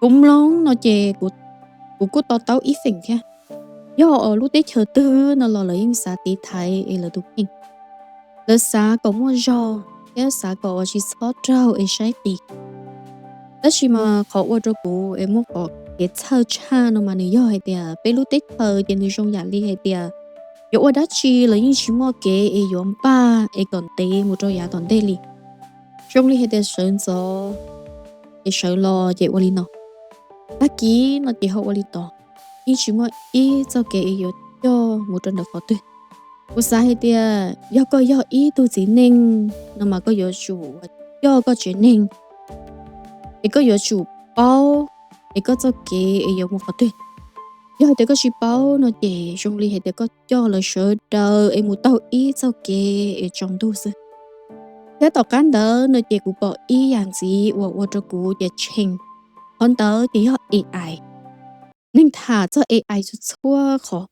Kuv mloog no ces kuv kuj to taub ib feem thiab. Yog lub teb chaws twg no los lawv yeej xav tiv thaiv es lawv tus kheej. Lawv xav kom muaj zog thiab xav kom ua tsis txhob raug es saib qis. Tab sis mas qhov ua rau kuv es muaj qhov kev txhawj tshaj no mas nws yog hais tias peb lub teb chaws ces nws zoo yam li hais tias yuav ua dab tsi los yeej tsis muaj kev es yuav npaj es kom ntev mus rau yav tom ntej li. Zoo li hais tias sawv ntxov es sawv los ces ua li no, tag kis no ces ho ua li tod, yeej tsis muaj ib txoj kev es yuav coj mus rau ntawm qhov twg. Kuv xav hais tias yog koj yog ib tug txiv neej no mas koj yuav tsum coj koj tsev neeg es koj yuav tsum paub es koj txoj kev es yuav mus qhov twg. Yog hais tias koj tsis paub no ces zoo li hais tias koj coj lawv sawv daws es mus taug ib txoj kev es tsaus ntuj xwb. Thiab tom qab ntawd no ces kuv pom ib yam ntxiv uas ua rau kuv ces tshee. Qhov ntawd ces yog A I. Neeg tham txog A I txhua txhua qhov,